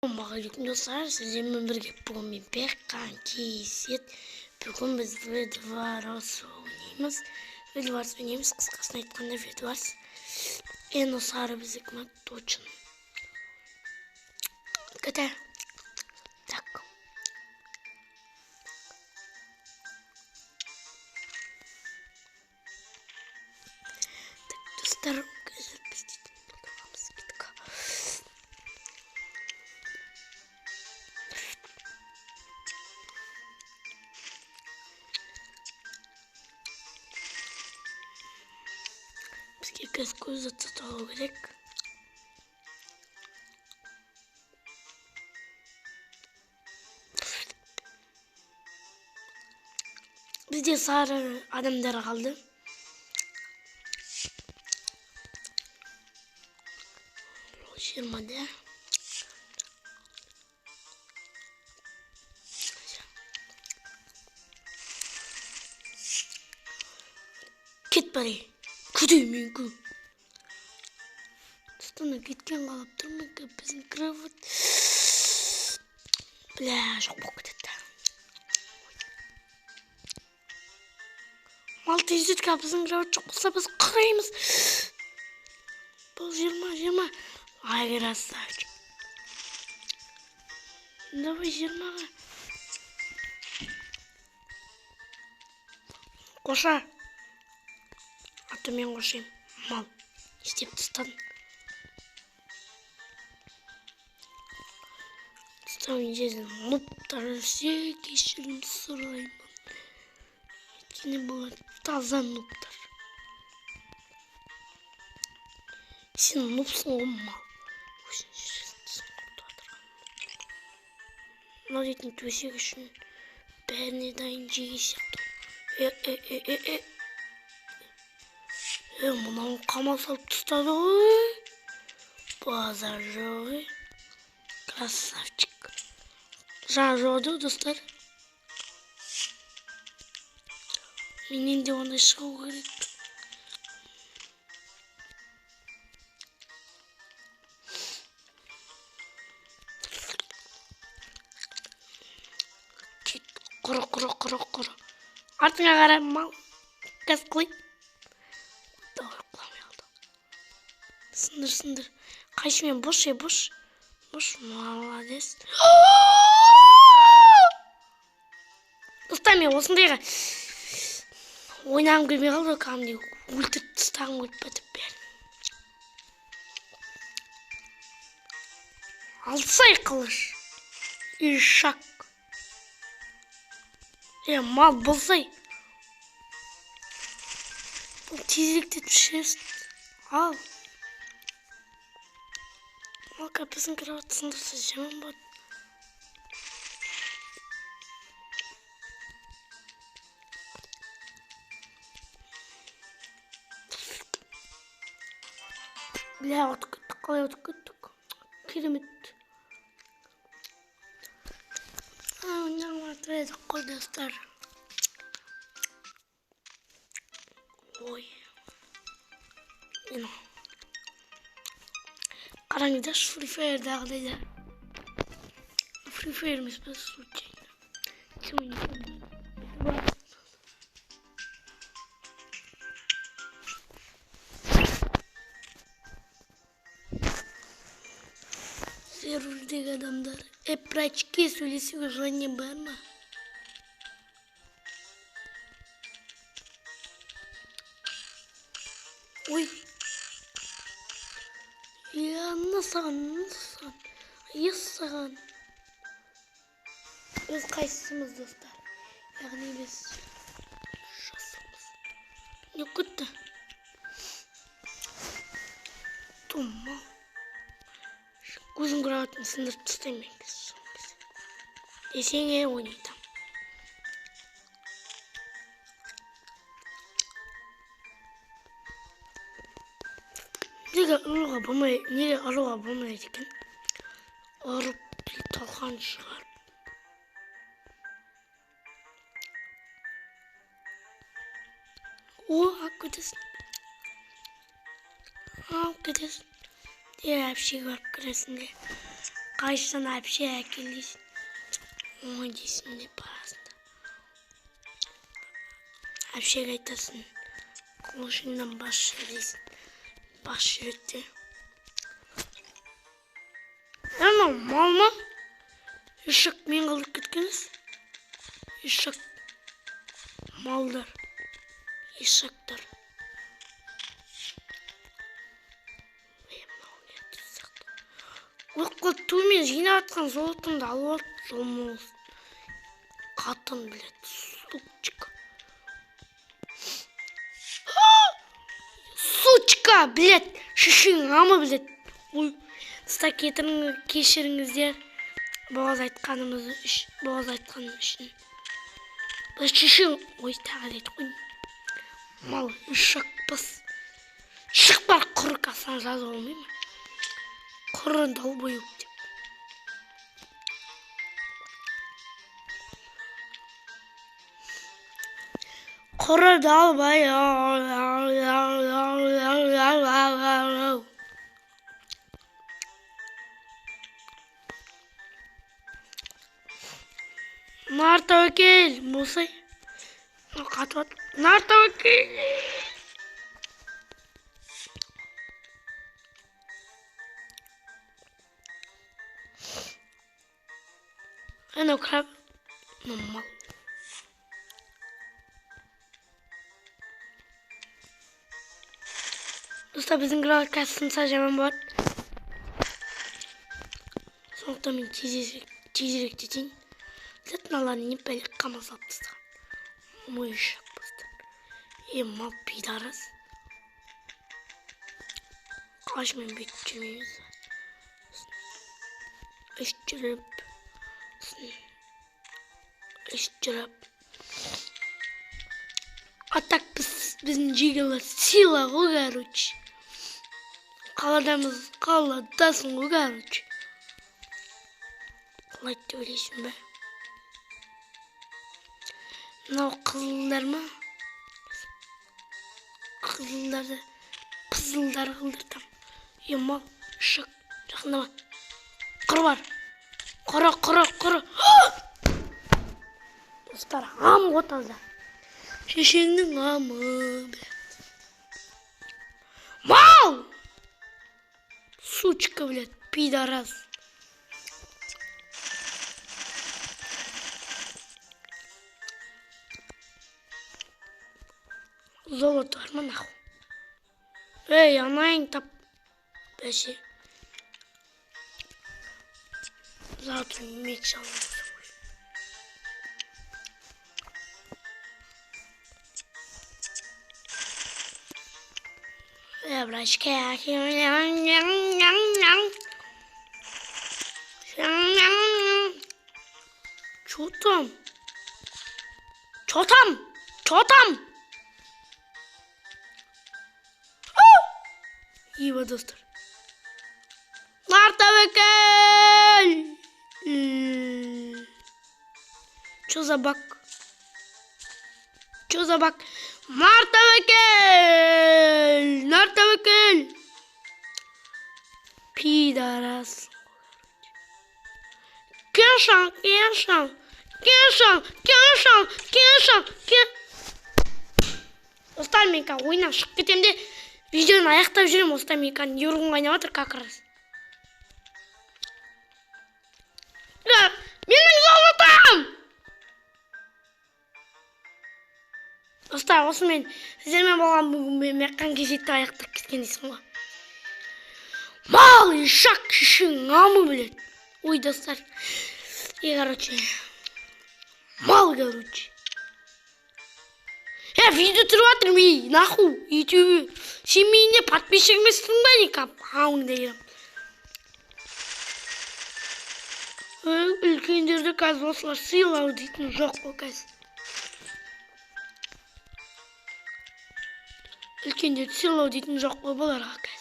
Ассалаумағалейкум достар, сіздермен бірге бүгін мен Бекқан Кейсет. Бүгін біз Бедварс ойнаймыз. Бедварс ойнаймыз, қысқасын айтқанда Бедварс. Ено сары біздікі ма? Точно. Кете. Так. Так, достар, қазір біз толтырамыз, кеттік. Бізге қазір көз зат алу керек. Бізде сары адамдар қалды. Жиырмада. Кет бари. Күдей менікі. Тұстана кеткен қалап тұрмын, біздің кровать. Бля, жоқ болып кетеді. Мал тездетке біздің кровать жоқ болса біз қыраймыз. Бұл 20. Ай, красавчик. Давай 20-ға. Қоша. Аты мен қошайым. Мал. Істеп тастадым. Тастаған жерден нуптар жүрсе, кешірім сұраймын. Өйткені бұлар таза нуптар. Сен нупсың ғой, мал. Мынау дейтін төсек үшін бәріне дайын жеге сияқты. Мынау қамал салып тастады ғой. Базар жоқ, е. Красавчик. Жаңа жоды, достар. Менен де ондай шығу керек. Кет, құры, құры, құры, құры. Артыңа қара, мал. Газ қылай. Давай, құламай қалды. Сындыр, сындыр. Қайшымен бош, бош. Бош, молодец. Достар, мен осындайға ойнағым келмей қалды, кәдімгідей өлтіріп тастағым келіп бітіп бәрін. Алсай қылыш. Ишак. Мал болсай. Бұл тезірек шерсть. Ал. Ал, біздің кровать сындырса жаман болады. Бля, ұтып кеттік, қалай ұтып кеттік. Керемет. Ойнамай едік қой, достар. Ой. Қараңыздаршы, Free Fire'дағыдай да. Free Fire емес пе, случайно. Кім ойнайды? Сервердегі адамдар. Прачки сөйлесуге желание бар ма? Ой. Я насаған, насаған. Есаған. Біз қайсымыз, достар? Яғни біз жасылмыз. Не күтті? Тумал. Өзім кроватын сындырып тастаймын мен қазір. Десең, ойнайтам. Неге ұруға болмай, неге ұруға болмайды екен? Ұрып талқан шығарып. О, алып кетесің. Алып кетесің. Де, әпшеге барып кіресің де. Қайшыдан әпше әкел дейсің. Ой дейсің де барасың да. Әпшеге айтасың. Қылышыңнан бас жүр дейсің. Бас жүреді де. Анау мал ма? Ешек мен қалдырып кеткенбіз. Ешек. Малдар. Ешектер. Ой, мен жинап жатқан золотымды алып алды жолмол қатын, блядь, сучка. Сучка, блядь, шешең амы, блядь. Ой, достар, кешіріңіздер боғаз айтқанымыз боғаз айтқаным үшін. Бұл шешең, ой, тағы да айтып қойдым. Мал, ешек бас. Шық бар, құр кассаны жазып алмай ма? Құры долбоеб деп. Құры долбоеб. Нар тәуекел, болсай. Қатып атыр. Нар тәуекел. Анау краб. Мал. Достар, біздің графика сынса жаман болады. Сондықтан мен тезірек кетейін. Мыналар не бәле қамал салып тастаған. Мойыншақ бастар. Е, мал пидорас. Қалайша бүйтіп жүрмейміз. Өйстіп жүріп. Өйстіп жүріп. А так біздің жигелер сила ғой, короче. Қаладамыз, қаладасың ғой, короче. Қалай деп ойлайсың ба? Мынау қызылдар ма? Қызылдарды қызылдар қылдыртам. Е, мал, шық, жақындама. Құр бар. Құры, құры, құры. Достар, ам ғой таза. Шешеңнің амы, блядь. Мал! Сучка, блядь, пидорас. Золото бар ма, нахуй? Ей, анайың тап. Бәсе. Завтра меч аламыз. Брачка. Чё там? Чё там? Чё там? Ива, достар. Нар тәуекел! Чё за баг? Чё за баг? Нар тәуекел! Нар тәуекел! Пидорас. Кешан, кешан, кешан, кешан, кешан, ке. Достар, мен қазір ойыннан шығып кетемін де видеоны аяқтап жүремін. Осыдан мен қазір нейрон ойнап жатыр как раз. Менің золотым! Достар, осымен сіздермен болған бүгін мен Мекқан кезекті аяқтап кеткен дейсің ғой. Мал, ешак, шешең амы, блядь. Ой, достар. И, короче, мал, короче. Видео түсіріп жатырмын, ей, нахуй, ютубе. Сен менің не подписчик емессің ба, не кап? Ауыңда ерім. Үлкендерді қазір осылар сыйлау дейтін жоқ қой қазір. Үлкендерді сыйлау дейтін жоқ қой бұларға қазір.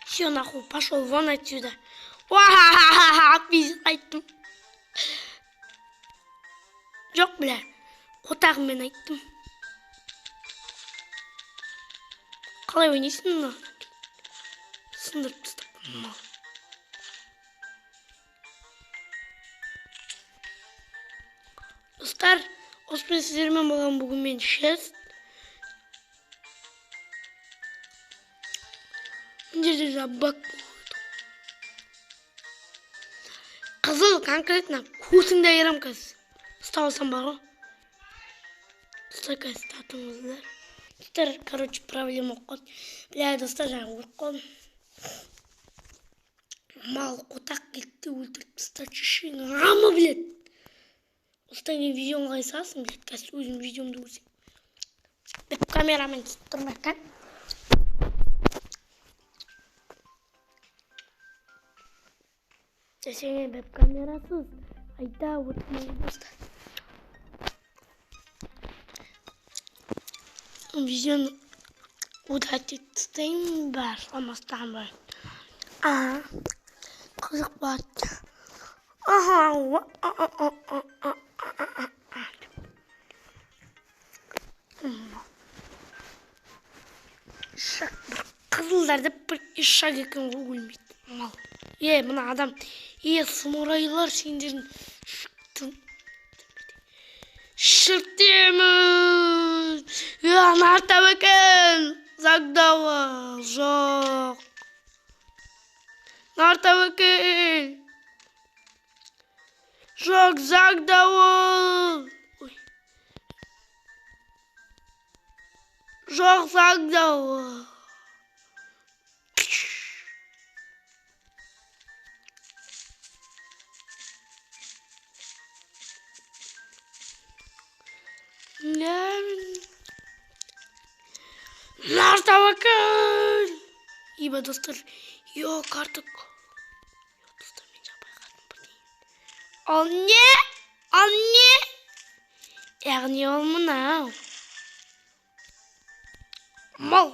Все, нахуй, пошел вон отсюда. Уа-ха-ха-ха-ха, пиздец, айттым. Жоқ, бля, қотағыммен айттым. Қалай ойнайсың мына? Сындырып тастап, мал. Достар, осымен сіздермен болған бүгін мен Шест. Мына жерде жабак болады. Қызыл конкретно көтіңді айырам қазір. Ұстап алсам бар ғой. Достар, қазір татыңыздар. Достар, короче, проблема болып қалды. Бля, достар, жаңа өліп қалдым. Мал қотақ кетті, өлтіріп тастады. Шешеңнің амы, блядь. Осыдан кейін видеоны қалай саласың, блядь? Қазір өзім видеомды көрсем. Деп камерамен түсіп тұрмай екен. Десеңе веб камерасыз айта отырмай достар. Видеоны удалить етіп тастаймын ба, салмастан ба? Қызық болады. Ишак бір қызылдар деп бір ишак екен ғой, өлмейді. Мал. Мына адам. Самурайлар сендердің шіртеміз. Ана тәуекел. Загдауы. Жоқ. Нар тәуекел. Жоқ, загдауы. Ой. Жоқ, загдауы. Нар тәуекел. Иба, достар. Йо, карток. Йо, достар, мен жаппай қалдым бірдеңе. Ал не? Ал не? Яғни ол мынау. Мал.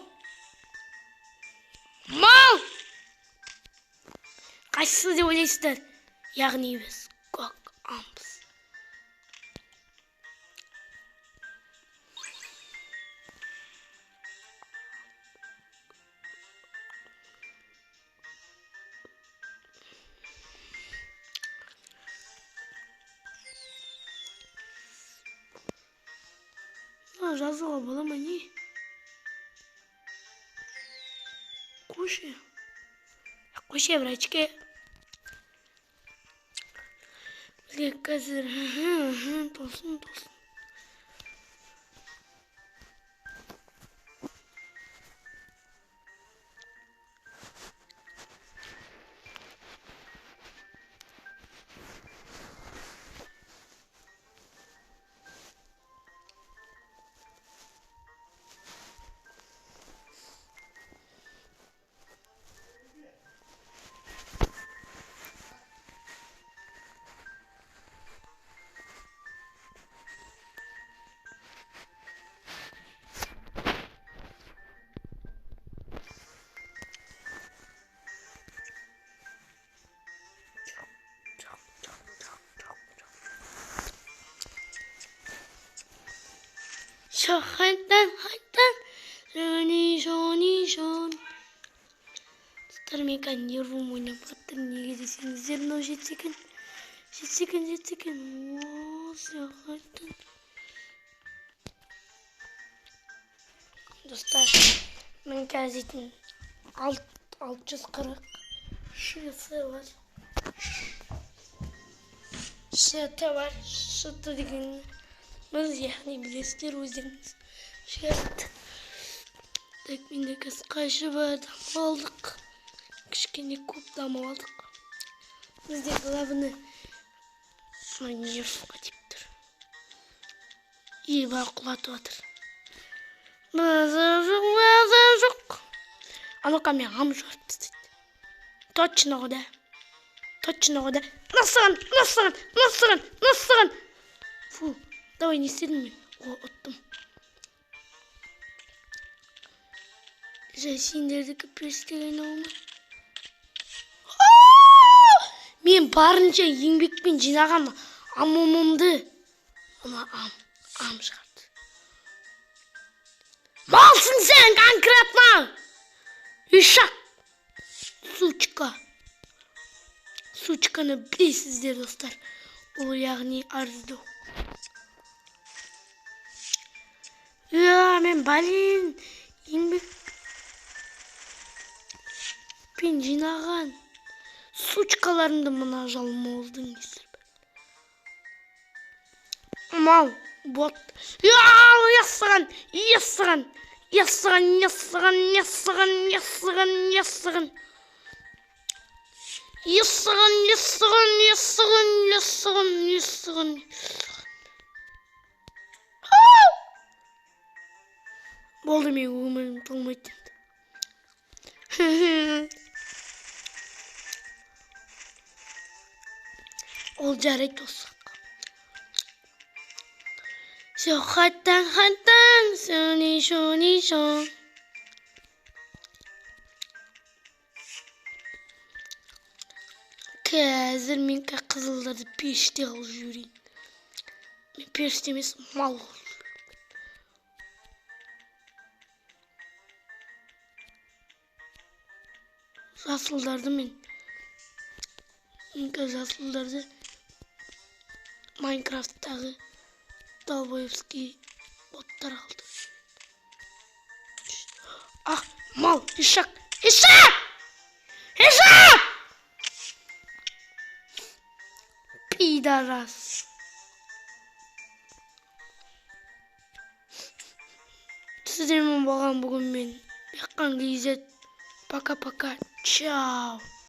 Мал! Қайсысы деп ойлайсыздар? Яғни біз көк амбыз. Жазуға бола ма не? Қойшы. Қойшы, врачке. Бізге қазір тосын, тосын. Хайдан, хайдан, шон, шон. Достар, мен қазір нервім ойнап жатыр. Неге десеңіздер, мынау жетсе екен, жетсе екен, жетсе екен. О, хайдан. Достар, мен қазір дейтін 640 шысы бар. Шыты бар, шыты деген біз, яғни білесіздер өздеріңіз. Шерт. Так, менде қазір қайшы бар, дамып алдық. Кішкене көп дамып алдық. Бізде главный нервқа тиіп тұр. Еба, құлатып жатыр. Маза жоқ, маза жоқ. А ну-ка, мен ам шығарып тастайды. Точно ғой да. Точно ғой да. Насыған, насыған, насыған, насыған. Фу, давай, не істедім мен? О, ұттым. Жай сендердікі періштеге айналу ма? Мен барынша еңбекпен жинаған амымымды мына ам шығарды. Малсың сен конкретно! Ишак! Сучка. Сучканы білесіздер, достар. Ол, яғни, арызды. Иә, мен, блин, еңбекпен жинаған сучкаларымды мына жалмауыздың кесірі. Мал, бот. Яссыған, яссыған, яссыған, яссыған, яссыған, яссыған, яссыған. Яссыған, яссыған, яссыған, яссыған, яссыған. Болды, мен өмірім толмайды енді. Ол жарайды осы. Все, хаттан, хаттан, шони, шони, шон. Қазір мен қызылдарды періште қылып жіберейін. Мен періште емес, мал қылып. Жасылдарды мен жасылдарды Майнкрафттағы долбоебский боттар алды. Ах, мал, ишак, ишак! Ишак! Пидорас. Сіздермен болған бүгін мен, Бекқан KZ. Пока-пока. Чао.